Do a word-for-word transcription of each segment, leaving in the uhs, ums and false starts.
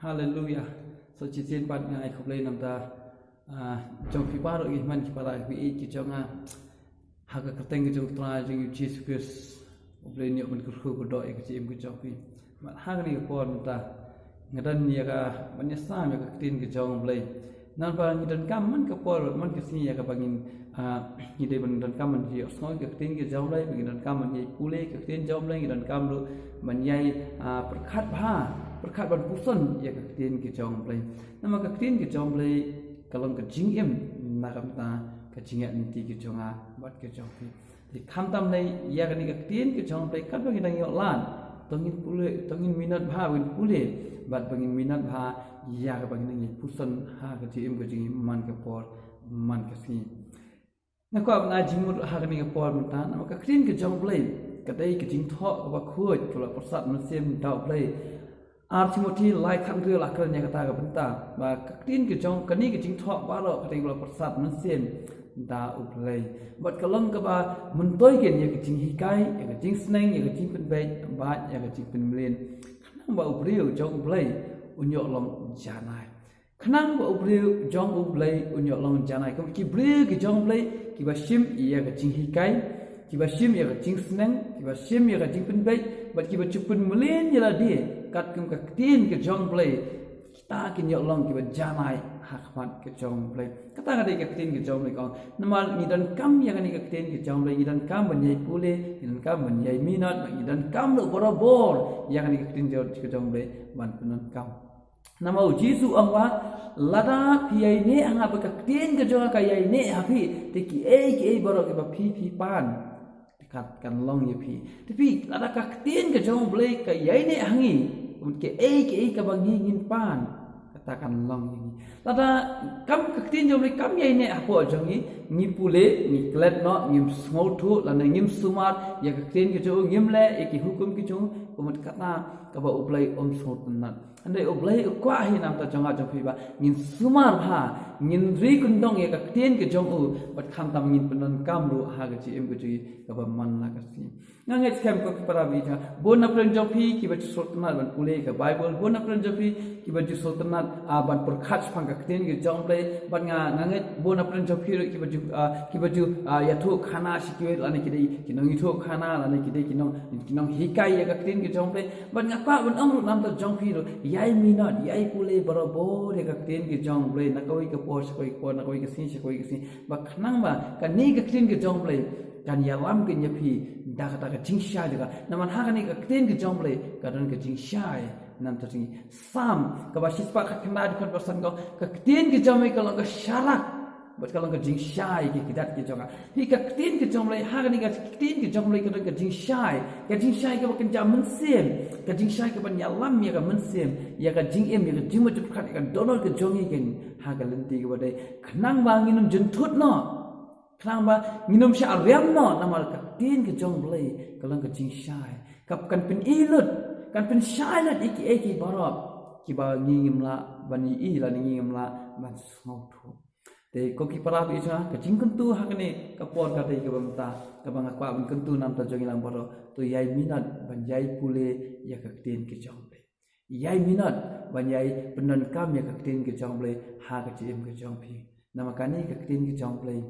Haleluya. So shisien pat nga ai khublei namar, ah, jong phi baroh ki hynmen ki para ki jong nga. Ha ka kyrteng ka jong u Trai jong ngi u Jisu Khrist. U Blei un ïoh ban kyrkhu kyrdoh ïa ka jingim ka jong phi. Bad ha kane ka por mynta nga don ïa ka ban ïasam ïa ka ktien ka jong u Blei. Namar ba ngi donkam man ka por man ka sngi ïa kaba ngin, ah, ngi dei ban donkam ban ïohsngew ïa ka ktien ka jong u Blei, ba ngi donkam ban ïai pule ïa ka ktien jong u Blei, ngi donkam ruh ban ïai, ah, pyrkhat bha, pyrkhat ban puson ïa ka ktien ka jong u Blei. Namar ka ktien ka jong u Blei ka long ka jingim na ka bynta ka jingïaid lynti ka jong nga bad ka jong phi. Te khamtam lei ïa kane ka ktien ka jong u Blei katba ngin dang ïoh lad, to ngin pule, to ngin minot bha ba ngin pule, bad ba ngin minot bha ïa kaba ngin dang ïai puson ha ka jingim ka jong ngi man ka por man ka sngi. Nga kwah ban ai jingmut ha kane ka por mynta namar ka ktien ka jong u Blei ka dei ka jingthoh kaba khuid kaba la pyrsad mynsiem da u Blei. Ar Timothi lai khathynriew la kren ïa kata ka bynta ba ka ktien ka jong kane ka jingthoh baroh ka dei kaba la pyrsad mynsiem da u Blei. Bad ka long kaba myntoi keiñ ïa ka jinghikai, ïa ka jingsneng, ïa ka jingpynbeit bad ïa ka jingpynmlien. Khnang ba u briew jong u Blei un ïoh long janai. Khnang ba u briew jong u Blei un ïoh long janai. Kum ki briew ki jong u Blei kiba shim ïa ka jinghikai, kiba shim ïa ka jingsneng, kiba shim ïa ka jingpynbeit bad kiba ju pynmlien ïa lade katkum ka ktien ka jong u Blei. Kita kin ïoh long kiba janai ha khmat ka jong u Blei. Kata ka dei ka ktien ka jong u Blei ka ong. Namar ngi donkam ïa kane ka ktien ka jong u Blei, ngi donkam ban ïai pule, ngi donkam ban ïai minot, ngi donkam ruh barabor ïa kane ka ktien ka jong u Blei ban pyndonkam. Namar u Jisu u ong ba lada phi ïaineh ha nga bad ka ktien ka jong nga ka ïaineh ha phi, te kiei kiei baroh kiba phi phi pan te kan, kan long ïa phi. Te phi, lada ka ktien ka jong u Blei ka ïaineh ha ngi, kumta kiei kiei kaba ngi ngin pan, kata kan long ïa ngi. Lada kam ka ktien jong u Blei kam ïaineh hapoh jong ngi, ngi pule, ngi klet noh, ngim sngewthuh lane ngim sumar ïa ka ktien ka jong u, ngim leh ïa ki hukum ki jong u, kumta kata kaba u Blei um sngewtynnat. Hynrei u Blei u kwah hi namar jong nga jong phi ba ngin sumar bha, ngin ri kyndong ïa ka ktien ka jong u, bad khamtam ngin pyndonkam ruh ha ka jingim ka jong ngi kaba man la ka sngi. Nga ngeit skhem ko ki para bangeit, bun na pdeng jong phi kiba ju sngewtynnat ban pule ka Bible, bun na pdeng jong phi kiba ju sngewtynnat, ah, ban pyrkhat shaphang ka ktien ka jong u Blei, bad nga, nga ngeit bun na pdeng jong phi ruh kiba ju, ah, kiba ju, ah, ïathuh khana sha kiwei lane ki dei ki nongïathuh khana lane ki dei ki nong, ki nonghikai ïa ka ktien ka jong u Blei. Bad nga kwah ban ong ruh namar jong phi ruh, ïai minot, ïai pule barabor ïa ka ktien ka jong u Blei, na kawei ka por sha kawei ka por, na kawei ka sngi sha kawei ka sngi. Ba khnang ba kane ka ktien ka jong u Blei kan ïalam keiñ ïa phi da kata ka jingshai jong ka. Namar ha kane ka ktien ka jong u Blei ka don ka jingshai namar jong ngi. Salm kaba shispah khatkhyndai dkhot ba san ka ong, ka ktien ka jong u Blei ka long ka sharak bad ka long ka jingshai ki kjat ki jong nga. Hi ka ktien ka jong u Blei, ha kane ka ktien ka jong u Blei ka don ka jingshai, ka jingshai kaba kynja mynsiem, ka jingshai kaba ïalam ïa ka mynsiem, ïa ka jingim, ïa ka jingmut jingpyrkhat, ïa ka dohnud ka jong ngi keiñ ha ka lynti kaba dei. Khnang ba ngin ym jynthut noh, khnang ba ngin ym shah riam noh, namar ka ktien ka jong u Blei ka long ka jingshai kaba kan pyni lut, kan pynshai lut ïa kiei kiei baroh kiba ngi ngim lah ban ïohi lane ngi ngim lah ban sngewthuh. Te ko ki para bangeit, ka jingkyntu ha kane ka por ka dei kaba mynta, kaba nga kwah ban kyntu namar jong ngi lang baroh, to ïai minot ban ïai pule ïa ka ktien ka jong u Blei. Ïai minot ban ïai pyndonkam ïa ka ktien ka jong u Blei ha ka jingim ka jong phi. Namar kane ka ktien ka jong u Blei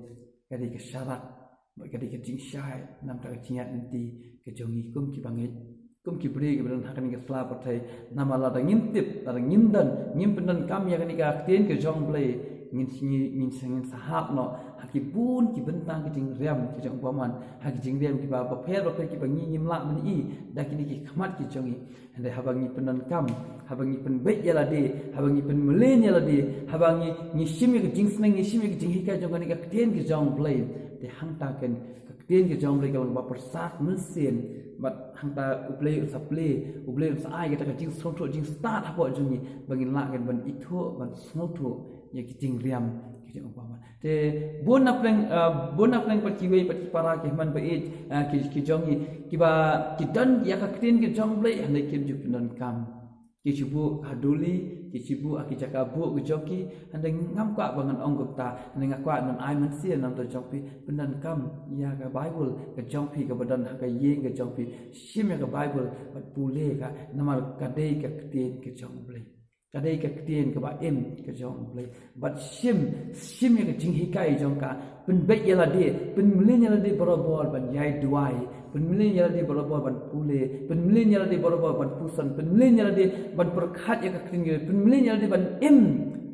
ka dei ka sharak bad ka dei ka jingshai namar ka jingïaid lynti ka jong ngi kum ki bangeit, kum ki briew kiba don ha kane ka sla pyrthei. Namar lada ngim tip, lada ngim don, ngim pyndonkam ïa kane ka ktien ka jong u Blei, ngin, ngin, ngin sa, ngin sa hap noh ha ki bun ki bynta ki jingriam ki jong u bymman, ha ki jingriam kiba bapher bapher kiba ngi ngim lah ban i da kine ki khmat ki jong ngi. Hynrei haba ngi pyndonkam, haba ngi pynbeit ïa lade, haba ngi pynmlien ïa lade, haba ngi, ngi shim ïa ka jingsneng, ngi shim ïa ka jinghikai jong kane ka ktien ka jong u Blei, te hangta keiñ ka ktien ka jong u Blei ka long ba pyrsad mynsiem, bad hangta u Blei un sa plie, u Blei un sa ai kata ka jingsngewthuh jingstad hapoh jong ngi ba ngin lah keiñ ban ithuh, ban sngewthuh ïa ki jingriam ki jong u bymman. Te bun na pdeng, ah, bun na pdeng pat kiwei pat ki para ki hynmen bangeit, ah, ki, ki jong ngi kiba ki don ïa ka ktien ka jong u Blei hynrei kim ju pyndonkam. Ki shu buh ha duli, ki shu buh ha ki jaka buh ki jong ki, hynrei ngam kwah ba ngan ong kumta, hynrei nga kwah ngan ai mynsiem namar jong phi, pyndonkam ïa ka Bible ka jong phi kaba don ha ka ïing ka jong phi, shim ïa ka Bible bad pule ka, namar ka dei ka ktien ka jong u Blei. Ka dei ka ktien kaba im ka jong U Blei. Bad shim, shim ïa ka jinghikai jong ka. Pynbeit ïa lade, pynmlien ïa lade barabor ban ïai duwai. Pynmlien ïa lade barabor ban pule. Pynmlien ïa lade barabor ban puson. Pynmlien ïa lade ban pyrkhat ïa ka ktien ka. Pynmlien ïa lade ban im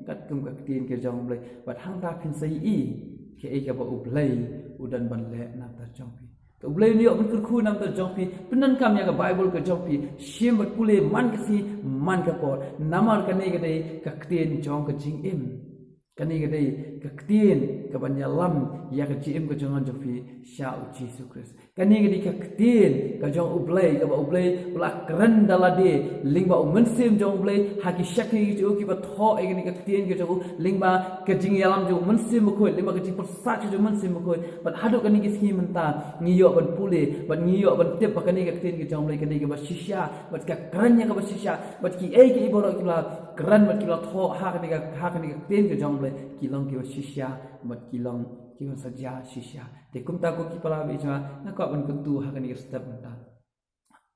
katkum ka ktien ka jong U Blei. Bad hangta phin sa ïohi kaei kaba U Blei u don ban leh na ka bynta jong phi. Ka U Blei un ïoh ban kyrkhu na ka bynta jong phi, pyndonkam ïa ka Baibl ka jong phi, shim bad pule man ka sngi, man ka por. Namar kane ka dei ka ktien jong ka jingim. Kane ka dei ka ktien kaban ïalam ïa ka jingim ka jong nga jong phi sha U Jisu Khrist. Kane ka dei ka ktien ka jong U Blei, kaba U Blei u la kren da lade lyngba U Mynsiem jong U Blei, ha ki shakri ki jong u kiba thoh ïa kane ka ktien ka jong u, lyngba ka jingïalam jong U Mynsiem Bakhuid, lyngba ka jingpyrsad ka jong U Mynsiem Bakhuid. Bad haduh kane ka sngi mynta ngi ïoh ban pule, bad ngi ïoh ban tip ba kane ka ktien ka jong U Blei ka dei kaba shisha, bad ka kren ïa kaba shisha, bad kiei kiei baroh kiba la kren bad kiba la thoh ha kane ka, ha kane ka ktien ka jong U Blei ki long kiba shisha, bad ki long kiba sa jia shisha. Te kumta ko ki para bangeit jong nga, nga kwah ban kyntu ha kane ka step mynta.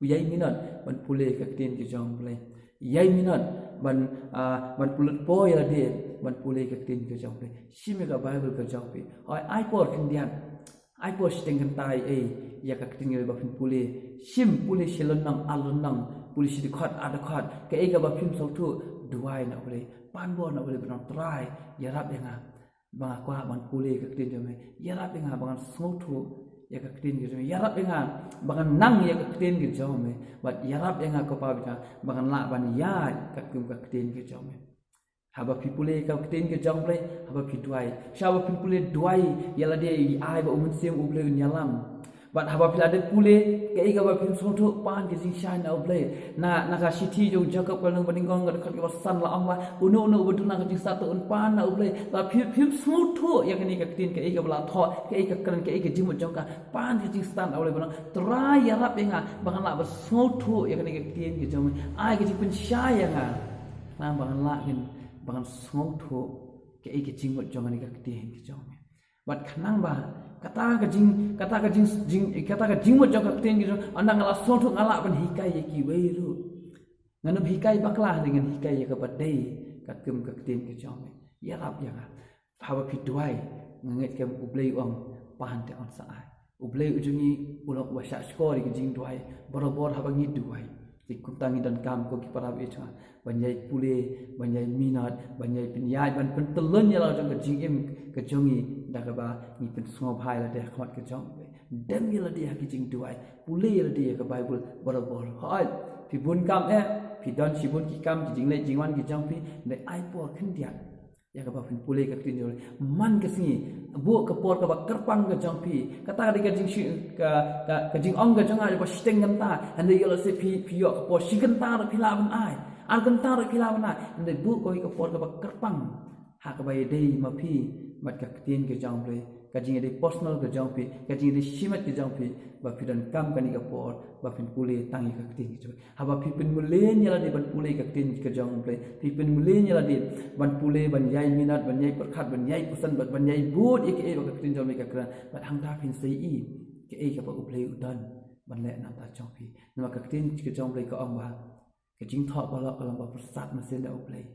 Ïai minot ban pule ka ktien ka jong U Blei. Ïai minot ban, ah, ban pule, poi ïa lade ban pule ka ktien ka jong U Blei. Shim ïa ka Baibl ka jong phi. Hooid, ai por khyndiat. Ai por shiteng kynta ei ïa ka ktien ka jong U Blei ba phin pule. Shim, pule shi lynnong ar lynnong, pule shi dkhot ar dkhot. Kaei kaba phim sngewthuh, duwai na U Blei. Pan bor na U Blei ban ong Trai, ïarap ïa nga. Ba nga kwah ban pule ka ktien jong me. Ïarap ïa nga ba ngan sngewthuh ïa ka ktien ka jong me. Ïarap ïa nga ba ngan nang ïa ka ktien ka jong me. Bad ïarap ïa nga ko Pa ba ngan lah ban ïaid katkum ka ktien ka jong me. Haba phi pule ka ktien ka jong U Blei, haba phi duwai. Sha ba phi pule duwai ïa lade, ai ba U Mynsiem U Blei un ïalam. Bad haba phi la dep pule, kaei kaba phim sngewthuh pan ka jingshai na U Blei. Na, na ka shithi jong u Jakob ka lynnong ba nyngkong ka dkhot kaba san la ong ba uno uno uba duna ka jingstad to un pan na U Blei. Lada phi, phim sngewthuh ïa kane ka ktien, kaei kaba la thoh, kaei ka kren, kaei ka jingmut jong ka, pan ka jingstad na U Blei ban ong Trai ïarap ïa nga ba ngan lah ban sngewthuh ïa kane ka ktien ka jong me. Ai ka jingpynshai ïa nga. Khnang ba ngan lah, ba ngan sngewthuh kaei ka jingmut jong kane ka ktien ka jong me. Bad khnang ba kata ka jing, kata ka jing, jing, kata ka jingmut jong ka ktien ka jong, ynda nga la sngewthuh nga lah ban hikai ïa kiwei ruh. Ngan ym hikai bakla, ngan hikai ïa kaba dei katkum ka ktien ka jong me. Ïarap ïa nga. Haba phi duwai, nga ngeit kem U Blei u ong, pan te un sa ai. U Blei u jong ngi u long uba shah shkor ïa ka jingduwai barabor haba ngi duwai. Te kumta ngi donkam ko ki para bangeit jong nga ban ïai pule, ban ïai minot, ban ïai pynïaid, ban pyntyllun ïa la jong ka jingim ka jong ngi da kaba ngi pynsngewbha ïa lade ha khmat ka jong U Blei. Dem ïa lade ha ki jingduwai, pule ïa lade ïa ka Baibl barabor. Hooid, phi bun kam eh, phi don shibun ki kam, ki jingleit jingwan ki jong phi, hynrei ai por khyndiat ïa kaba phin pule ka ktien jong U Blei man ka sngi. Buh ka por kaba kyrpang ka jong phi. Kata ka dei ka jingshi-, ka, ka, ka jingong ka jong nga kaba shiteng kynta. Hynrei ïoh lehse phi, phi ïoh ka por shi kynta ruh phi lah ban ai, ar kynta ruh phi lah ban ai. Hynrei buh kawei ka por kaba kyrpang ha kaba ïadei ma phi bad ka ktien ka jong U Blei, ka jingïadei personal ka jong phi, ka jingïadei shimet ka jong phi, ba phi donkam kane ka por ba phin pule tang ïa ka ktien ka jong U Blei. Haba phi pynmlien ïa lade ban pule ka ktien ka jong U Blei, phi pynmlien ïa lade ban pule, ban ïai minot, ban ïai pyrkhat, ban ïai puson, ban, ban ïai bud ïa kaei ba ka ktien jong U Blei ka kren, bad hangta phin sa ïohi kaei kaba U Blei u don ban leh na ka bynta jong phi. Namar ka ktien ka jong U Blei ka ong ba ka jingthoh baroh ka long ba pyrsad mynsiem da U Blei.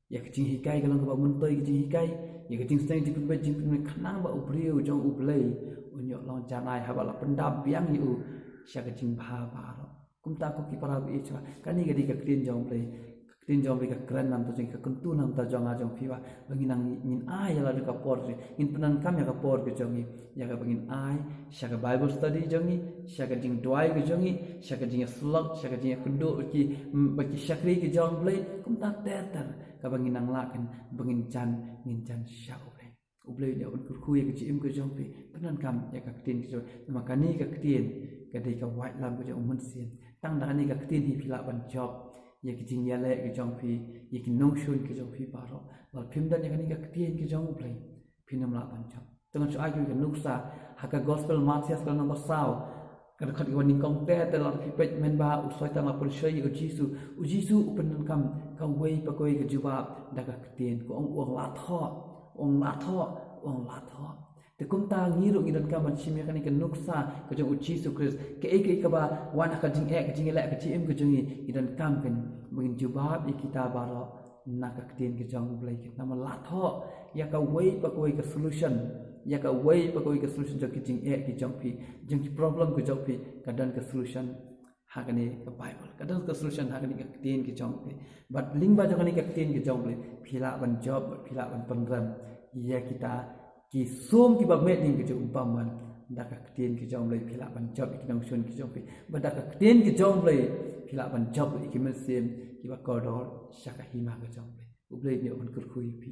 Ïa ka jinghikai ka long kaba myntoi ka jinghikai. Ïa ka jingsneng jingpynbeit jingpynbeit khnang ba u briew jong U Blei un ïoh long janai haba la pyndap biang ïa u sha ka jingbha baroh. Kumta ko ki para bangeit jong nga, kane ka dei ka ktien jong U Blei. Ka ktien jong U Blei ka kren na ka bynta jong ngi, ka kyntu na ka bynta jong nga jong phi ba, ba ngin nang, ngin ai ïa la jong ka por jong ngi, ngin pyndonkam ïa ka por ka jong ngi ïa kaba ngin ai sha ka Bible study jong ngi, sha ka jingduwai ka jong ngi, sha ka jingïasyllok, sha ka jingïakynduh bad ki, mm, bad ki shakri ki jong U Blei. Kumta ter ter kaba ngin nang lah kan ba ngin jan, ngin jan sha U Blei. U Blei un ïoh ban kyrkhu ïa ka jingim ka jong phi. Pyndonkam ïa ka ktien ka jong, namar kane ka ktien ka dei ka waitlam ka jong U Mynsiem. Tang da kane ka ktien hi phi lah ban jop ïa ki jingïaleh ka jong phi, ïa ki nongshun ka jong phi baroh. Lada phim don ïa kane ka ktien ka jong U Blei, phin ym lah ban jop. Te ngan shu ai ïa ka nuksa ha ka Gospel Mathaios ka lynnong ba saw, ka dkhot kaba nyngkong ter ter, lada phi peit, mynba u Soitan u la pynshoi ïa U Jisu, U Jisu u pyndonkam kawei pa kawei ka jubab da ka ktien, u ong, u ong la thoh, u ong la thoh, u ong la thoh. Te kumta ngi ruh ngi donkam ban shim ïa kane ka nuksa ka jong U Jisu Khrist. Kaei kaei kaba wan ha ka jingeh, ka jingïaleh, ka jingim ka jong ngi, ngi donkam kan ba ngin jubab ïa kita baroh na ka ktien ka jong U Blei. Namar la thoh ïa kawei pa kawei ka solution, ïa kawei pa kawei ka solution jong ki jingeh ki jong phi, jong ki problem ki jong phi, ka don ka solution ha kane ka Bible, ka don ka solution ha kane ka ktien ka jong U Blei. Bad lyngba jong kane ka ktien ka jong U Blei, phi lah ban jop, phi lah ban pynrem ïa kita ki sum kiba mih ding ki jong U Bamon. Da ka ktien ka jong U Blei phi lah ban jop ïa ki nongshun ki jong phi. Bad da ka ktien ka jong U Blei phi lah ban jop ïa ki mynsiem kiba kordor sha ka hima ka jong U Blei. U Blei un ïoh ban kyrkhu ïa phi.